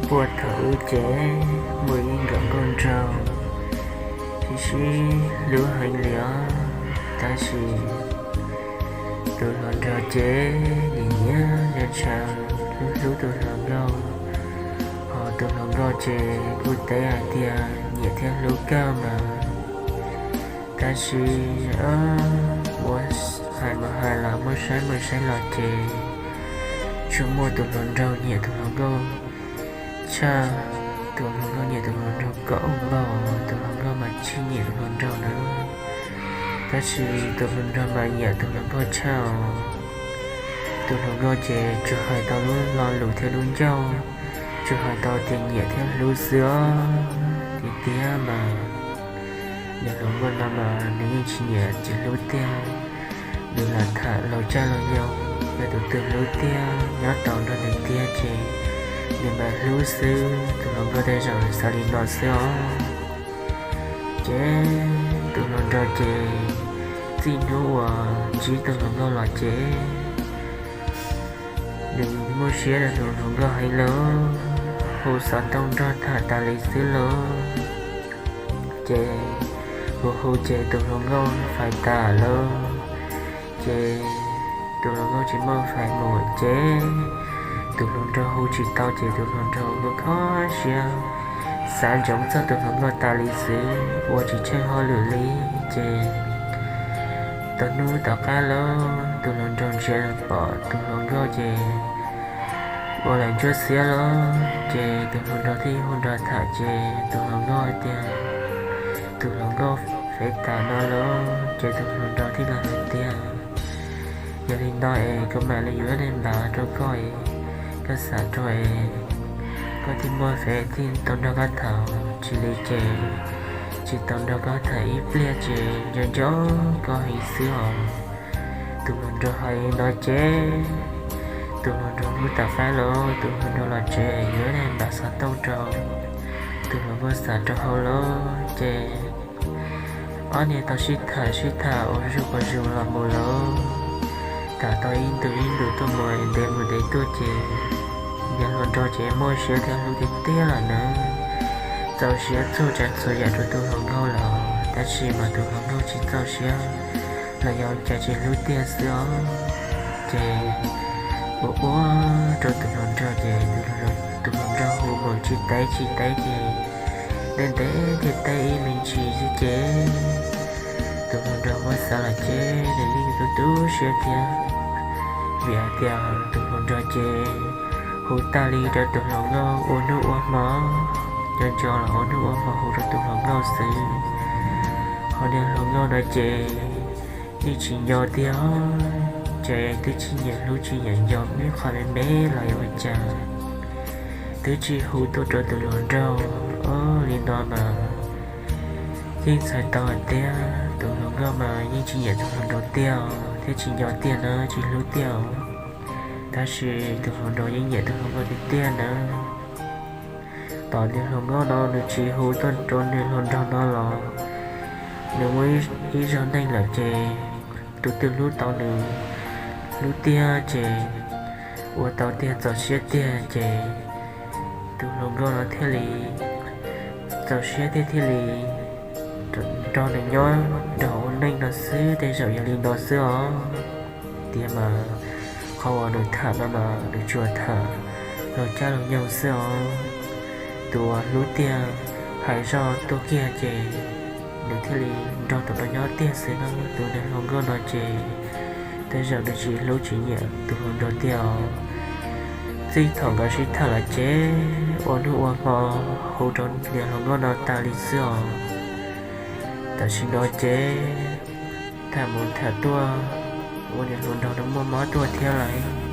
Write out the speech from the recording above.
Puag thaum ub ces muaj ib nkawm nkauj nraug sib sib hlub heev li os, tab sis tus hluas nraug ces nim nyiam nyiam ntshaw hlub hlub tus hluas nkauj, ho tus hluas nkauj ces kuj teb hais tias nyiam thiab hlub kawg mas, tab sis muab hais mus hais los muab saib mus saib los ces tsuas muaj tus hluas nraug nyiam tus hluas nkauj tshaj. Tus hluas nkauj nyiam tus hluas nraug kom npaum, tus hluas nkauj mas tsis nyiam tus hluas nraug na, tab sis tus hluas nraug mas nyiam tus hluas nkauj tshaj os. Tus hluas nkauj ces tsuas hais tau lub lo lus thiab lub ncauj, tsuas hais tau tias nyiam thiab hlub xwb os. Tiag tiag mas niag hluas nkauj no mas nws yeej tsis nyiam tsis hlub tiag. Nws lam tham laus tsaij laus nyoog, yog tus twg hlub tiag nyob tau nrog nws tiag ces nws mam hlub xwb. Tus hluas nkauj tej zaum xav li no xwb os. Ces tus hluas nraug ces txij hnub uas ntsib tus hluas nkauj los ces nws muaj siab rau tus hluas nkauj heev lawm, hu xov tooj nrog tham tas li xwb lawm. Ces hu hu ces tus hluas nkauj fais tas lawm, ces tus hluas nkauj tsis muaj fais mus ces tus hluas nraug hu tsis tau ces tus hluas nraug ua kho siab xav ntsoov txog tus hluas nkauj tas li xwb ua tsis tsheej hauj lwm li. Ces tau hnub tom qab lawm tus hluas nraug ntsia pom tus hluas nkauj ces ua lam ntsuab xiab lawm, ces tus hluas nraug thiaj hu nrog tham ces tus hluas nkauj hais tias, tus hluas nkauj fais tas no lawm ces tus hluas nraug thiaj li hais tias, yog li no es kuv mam li yuav ib daim npav rau koj es koj xam rau es koj thiaj muaj fais thiaj tau nrog koj tham, tsis li ces tsis tau nrog koj tham ib pliag ces nco nco koj heev xwb os. Tus hluas nraug hais li no ces tus hluas nraug hnub tom qab lawm tus hluas nraug los tsev yuav ib daim npav xov tooj rau tus hluas nkauj xam rau hauv lawm ces ob niag tau sib tham sib tham ua zuj ua zus los mus lawm. Tham tau ib ntus ib ntus tuaj mus ntev mus ntev tuaj ces niag hluas nraug ces muaj siab thiab hlub tiag tiag lawm na, txaus siab txhua tsav txhua yam rau tus hluas nkauj lawm, tab sis mas tus hluas nkauj tsis txaus siab los yog cas tsis hlub tiag xwb os. Ces ua ua rau tus hluas nraug ces tus hluas nraug hu mus tsis teb tsis teb ces ntev ntev thiaj teb ib me ntsis xwb ces tus hluas nraug muab xav los ces nws yeej tu tu siab thiab, vim hais tias tus hluas nraug ces hu tas li rau tus hluas nkauj ua hnub ua hmo, nco nco los ua hnub ua hmo hu rau tus hluas nkauj xwb. Ho niag hluas nkauj no ces yeej tsis nco tiag, ces twb tsis nyiam hlub tsis nyiam nco ib qho me me los yog ua cas twb tsis hu tuaj rau tus hluas nraug. Li no mas yeej txhais tau hais tias tus hluas nkauj mas yeej tsis nyiam tus hluas nraug tiag thiab tsis nco tiag na, tsis hlub tiag. Tab sis tus hluas nraug yeej nyiam tus hluas nkauj tiag tiag na. Tom niag hluas nkauj no nws tsis hu tuaj rau niag hluas nraug no los nws muaj ib zaug neej lawm ces tus twg hlub tau nws hlub tiag ces ua tau tiag txaus siab tiag ces tus hluas nkauj no thiaj li txaus siab tiag thiaj li nrog nws nyob nrog ua neej no xwb, tej zaum yog li no xwb os. Tiag mas qhov uas nws tham no mas nws tsuas tham laus cab laus nyoog xwb os. Tus uas hlub tiag hais zoj tuaj kiag ces nws thiaj li nrog tus no nyob tiag xwb no. Tus niag hluas nkauj no ces tej zaum nws tsis hlub tsis nyiam tus hluas nraug tiag os. Txij thaum nkawd sib tham los ces ua hnub ua hmo hu rau niag hluas nkauj no tas li xwb os. Tam sim no ces tham mus tham tuaj ua niag hluas nraug no muaj mob tuaj thiab lawm.